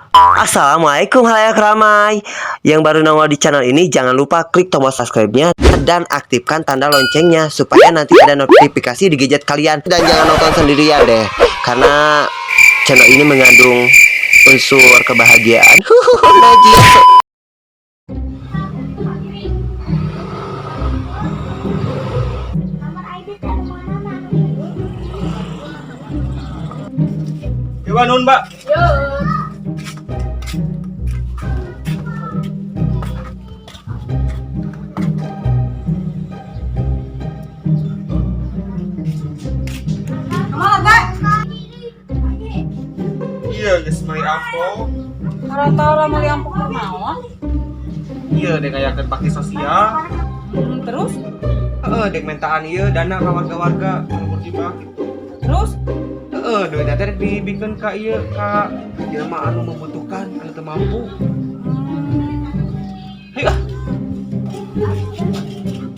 Assalamualaikum khalayak ramai. Yang baru nongol di channel ini, jangan lupa klik tombol subscribe-nya dan aktifkan tanda loncengnya supaya nanti ada notifikasi di gadget kalian. Dan jangan nonton sendirian deh, karena channel ini mengandung unsur kebahagiaan. Najis. Coba nun, Mbak. Yo. Kemana, Teh? Iya, geus meuli amplop. Orang-orang meuli amplop naon? Iya, dek ngayakeun bakti sosial. Terus? Heeh, dek mentaan ieu dana ka warga-warga anu berjibak gitu. Terus? Heeh, duitna teh dibikeun ka ieu ka jelema anu membutuhkan, anu teu mampu. Hayu ah.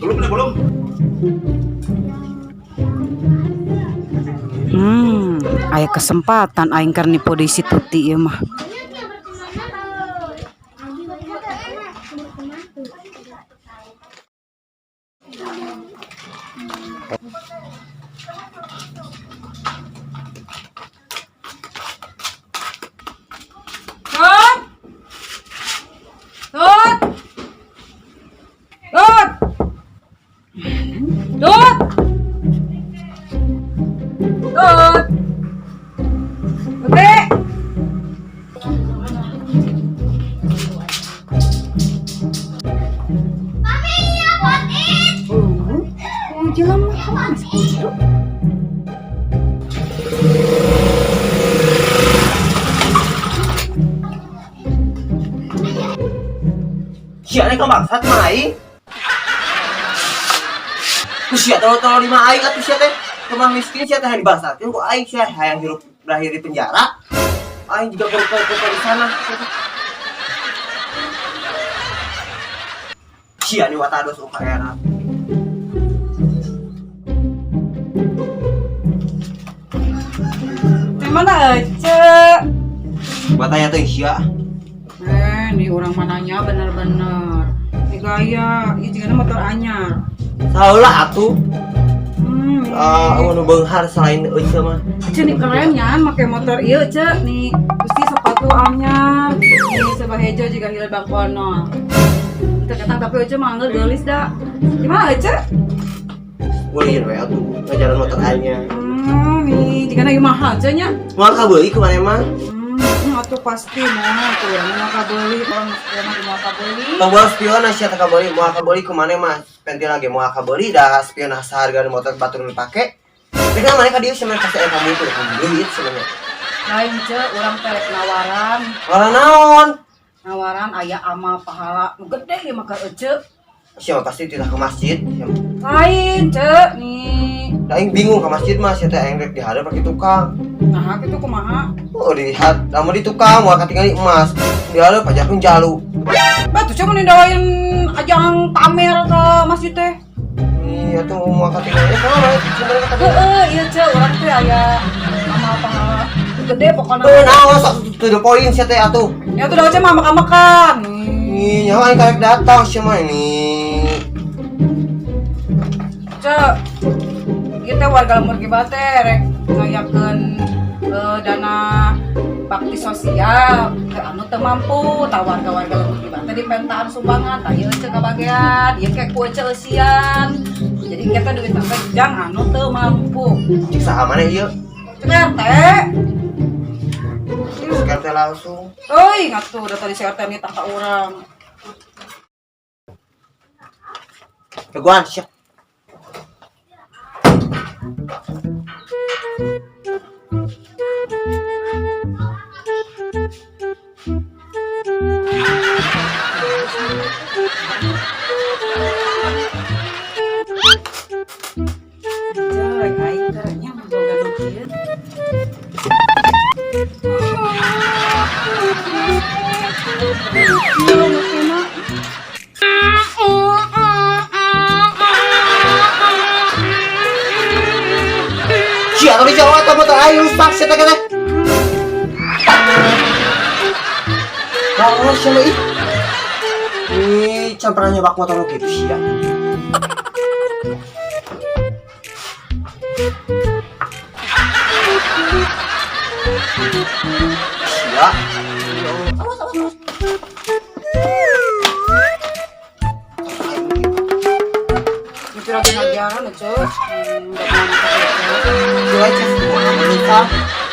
Belum nih, belum. Aya kesempatan aing keur nipu deui si Tuti ieu mah. Tut! Tut! Tut! Tut! Tut! Tuti! Oh, jelema gitu. Sia nih bangsat mah aing. Ku sia tolong-tolong di mah aing atuh sia teh. Rumah miskin sia teh dibangsatkeun ku aing, sia hayang hirup berakhir di penjara. Aing juga koruptor di sana sia teh. Sia nih watados UKR. Di mana Ece? Wataya teh sia. Eh, nih orang mananya bener-bener. Ini gaya, ini juga motor anyar. Salah atuh. Ah, anu beunghar selain Ece mah. Ece nih keren ya, make motor ieu Ece nih. Gusti sepatu anyar, nih sebah hejo juga hilal bangkono. Itu ketang tapi Ece mah anggal geulis da. Gimana Ece? Ulin we atuh ngajaran motor anyar. Nih jika ieu mahal Ece nya. Moal kabeuli kumaha mah? Atuh pasti mau tuh urang mah kabeuli, orang mah moal kabeuli. Tong bola spion sia teh kabeuli, moal kabeuli kumaha mah? Pentil lagi moal kabeuli dah spion saharga motor batur nu dipake. Tapi kan mana ka dieu sia mah kasih aya kamu tuh duit sebenarnya. Lain ce, urang teh rek nawaran. Nawaran naon? Nawaran aya amal pahala nu gede ieu mah ka Ece. Sia mah pasti tidak ke masjid. Sia mah. Lain ce, nih. Da aing bingung ke masjid mah sia teh aing rek dihadap pake tukang. Nah, kitu kumaha? Oh, dilihat, lamun di tukang moal katingali emas. Dihadap pajakun jalu. Batu cuma nindawain ajang pamer ke masjid teh. Iya tuh moal katingali. Eh, kumaha mah sebenarnya katingali? Heeh, iya ce, urang teh aya amal pahala nu gede pokona. Eh, naon sok to the point sia teh atuh. Ya tuh dah Ece mah makan-makan. Ih, nyawa aing karek datang sia mah ini. Ce, ieu teh warga lembur kiba teh rek ngayakeun dana bakti sosial ke anu teu mampu, tah warga-warga lembur kiba teh dipentaan sumbangan, tah ieu Ece kabagean, ieu ke ku Ece eusian. Jadi kita duit teh jang anu teu mampu. Cik saha maneh ieu? Cek RT. Cik RT langsung. Euy, ngatuh udah tadi si RT nih tah urang. Jagoan sia. Cek, aing kerennya boga nu kieu. Sia tadi Jawa atau motor aing rusak sia teh teh. Allah, siapa ih? Ih, can pernah nyobak motor lu gitu sih ya. Sia. Ya Allah. Awas, awas, awas. Itu lagi ngajaran, Cuk. Nggak mau masak itu. Gila, Cek. Kumaha menikah?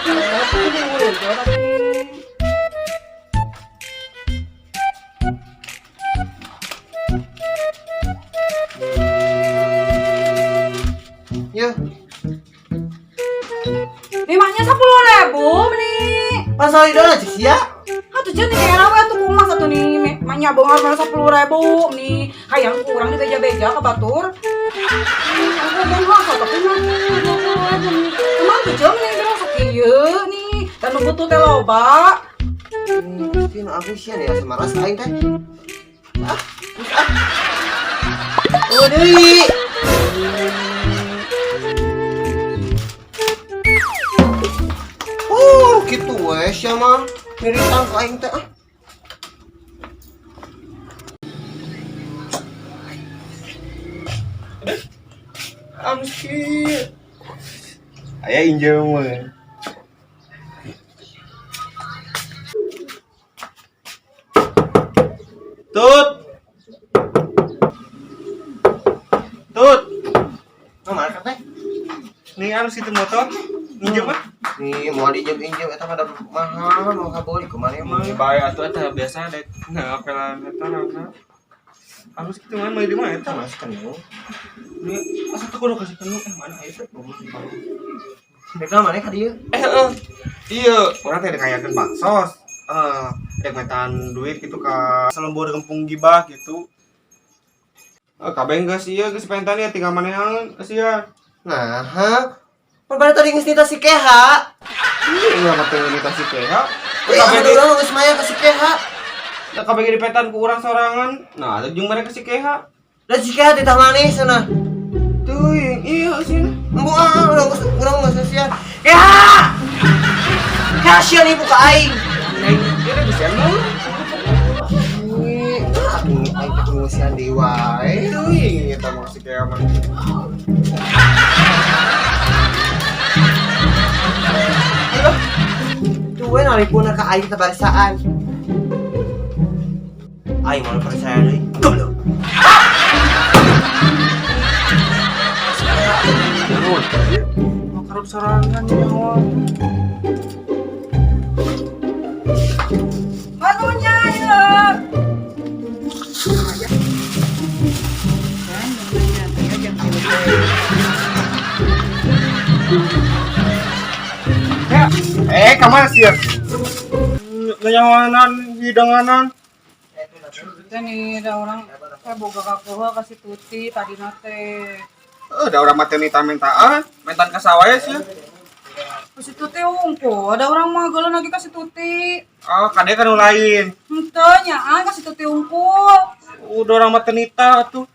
Tapi ini urut, Cuk, tapi Ya, Memangnya 10.000 nih. pasal itu aja sih ya. Atuh jeung nih era we atuh kumaha satu nih maknya bongar mana 10.000 nih. Hayang kurang dibeja-beja ka batur. Aku bongar tapi mah 20.000 nih. Kumaha tuh jeung nih bro sakieu nih. Dan nu butuh teh loba. Mungkin aku sih ya sama rasa aing teh. Ah, terus ah. Oh, deui. Oh, gitu we sia mah. Miritang ka aing teh ah. Amsi. Aya injem we. Tut. Tut. Nah, mana teh? Nih alus itu motor. Nginjem ah. Nih, mau diinjem-injem eta mah da mahal, mau kabeli kumaha mah. Bae atuh eta biasa dek. Nah, apelan eta naon. Alus kitu mah meuli di mana eta? Masih kenu. Nih, asa teu kudu kasih kenu mana aya teh? Mereka mana ka dieu? Eh. Iya, urang teh dek ngayakeun baksos. Dek metan duit gitu ka salembur gempung gibah gitu. Kabeh geus ieu geus pentan ya tinggal manehan geus ieu. Nah, ha? Pan pada tadi geus nita si Keha. Ih, urang mah teu nita si Keha. Eh, Kabeh ada urang geus maya ka si Keha. Da kabeh ge dipetan ku urang sorangan. Nah, ada jeung mereka si Keha. Dan si Keha titah maneh cenah. Teuing, iya sih. Embung ah, urang geus sia. Keha! Keha sia nipu ka aing. Aing ieu teh geus emang. Ih, aduh, aing teh ngeusian deui wae. Teuing eta mah si Keha mah. Tuh we nalipuna ka aing teh barisaan. Aing mau percaya deui. Goblok. Makarub sorangan nyawa. Manunya ieu. Kamana sih ya? Nyawanan hidanganan. Teh nih ada orang teh boga kakuha kasih tuti tadi nate. Da urang mah teu nita mintaan, mentan ka sawah sih. Kasih tuti unggul, ada orang mah geuleuh lagi kasih tuti. Oh, kade kan nu lain. Henteu nyaan kasih tuti unggul. Udah urang mah teu nita atuh.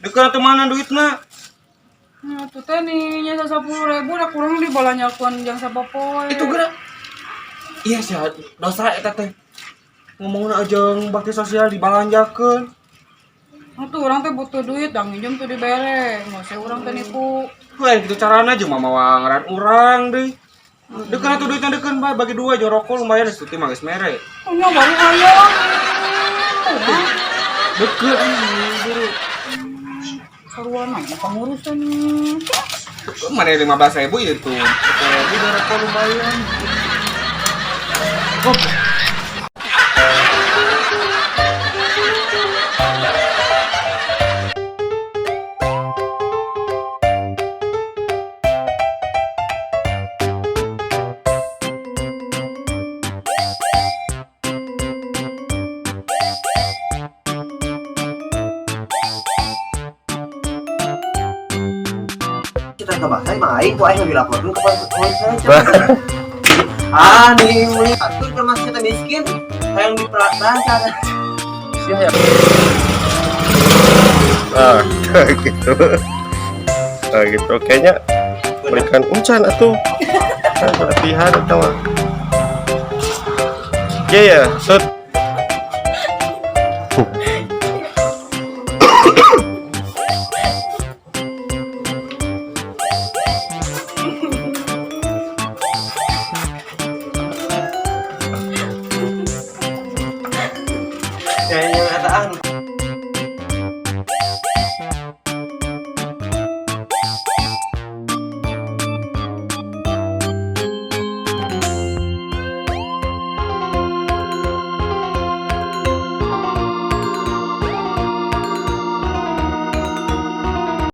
Deukeun atuh mana duitna? Nah, tuh teh nih nya 10.000 udah kurang dibalanyakeun jang sapopoe. Itu geura. Iya sih, dosa eta teh. Ngomongna aja bakti sosial dibalanjakeun. Nah, tuh orang teh butuh duit, dang minjem tuh dibere. Nggak usah orang teh nipu. Wah, gitu carana aja mah mawa ngaran urang deui. Deukeun atuh duitna deukeun bae bagi dua jeung rokok lumayan geus tuti mah geus mere. Nya baru hayang. Deukeun anjing buru. Sarua mah pengurusan nih. Mana 15.000 itu tuh. 10.000 udah rokok lumayan. Oh. Kita ke bahasa mah aing ku aing dilaporkeun ke polisi aja. Ah, nih, nih. Atuh keur masih kita miskin, hayang diperbankan. Ya. Ah, gitu. Nah, gitu. Kayaknya berikan uncan atuh. Nah, latihan atau mah. Iya ya, set. Kayaknya kataan.